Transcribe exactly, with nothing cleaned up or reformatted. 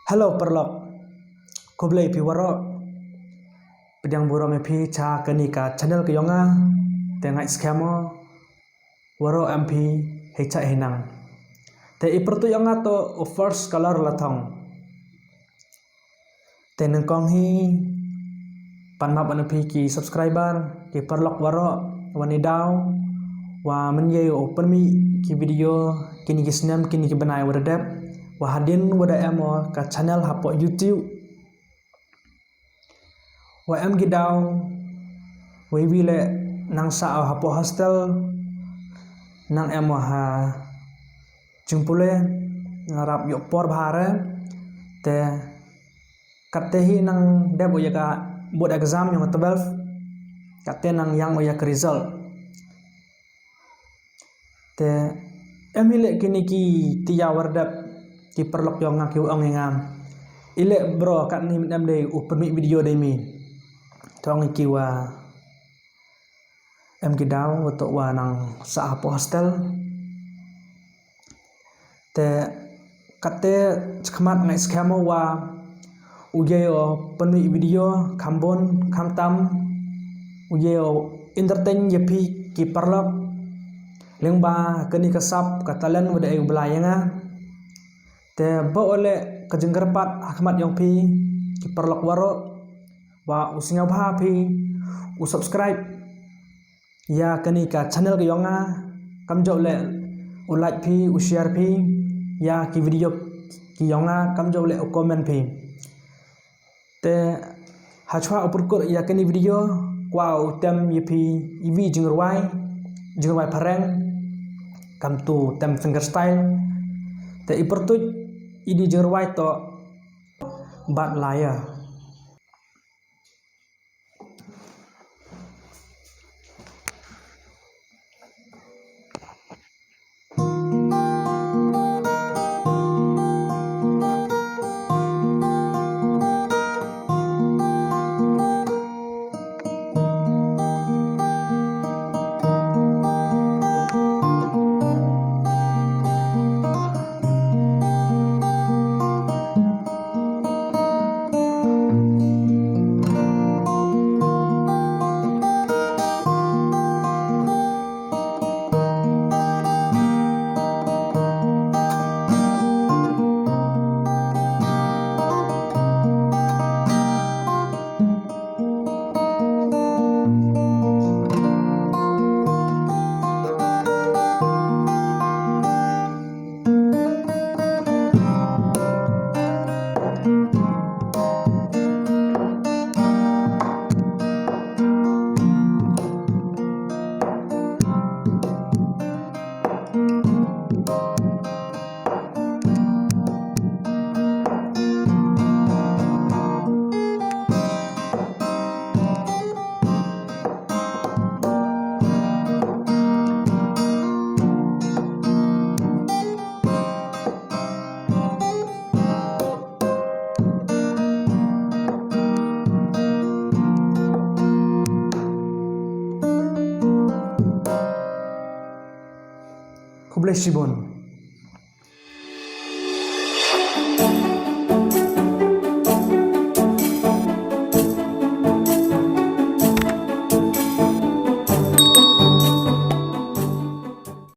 Hello paralok. Khublei phi waroh. Pdiang burom ïa phi cha kani ka channel ka yong nga. Te nga ngeit skhem o waroh em phi hei cha hei nang. Te i pyrtuh yong nga to u first caller la thong. Te nyngkong hi pan map na phi ki subscriber, ki paralok waroh, wa ni daw wa mynjur u pynmih ki video kini ki snem kini ki bnai wa da dep, wa hadien wa da em o ka channel hapoh YouTube. Wa em ki daw wa iwi le nang sah o hapoh hostel, nang em o ha jingpule, nang rap ïoh por bha re. Te katte hi nang dep o ïa ka board exam yong ka twelve, katte nang ïang o ïa ka result. Te em hi le kini ki tiar wa da dep, ki paralok yong nga ki ong ïa nga, i le bro katni em dei u pynmih video dei mi. Te ong ki wa em ki daw wa toh wa nang sah hapoh hostel. Te katte chakhmat nga ngeit skhem o wa u ïa o pynmih video kham bun kham tam, u ïa o entertain ïa phi ki paralok lyngba kani ka sap ka talent wa da ai u Blai ïa nga. Te ba o le ka jingkyrpad ha khmat yong phi ki paralok waroh, wa u sngewbha phi u subscribe ïa kani ka channel ka yong nga, kamjooh le u like phi, u share phi ïa ki video ki yong nga, kamjooh le u comment phi. Te hashwa u pyrkut ïa kani video, kwah u tem ïa phi iwi jingrwai, jingrwai phareng, kam tu tem fingerstyle. Te i pyrtuh i di jingrwai to Bad Laya. Khublei shibun.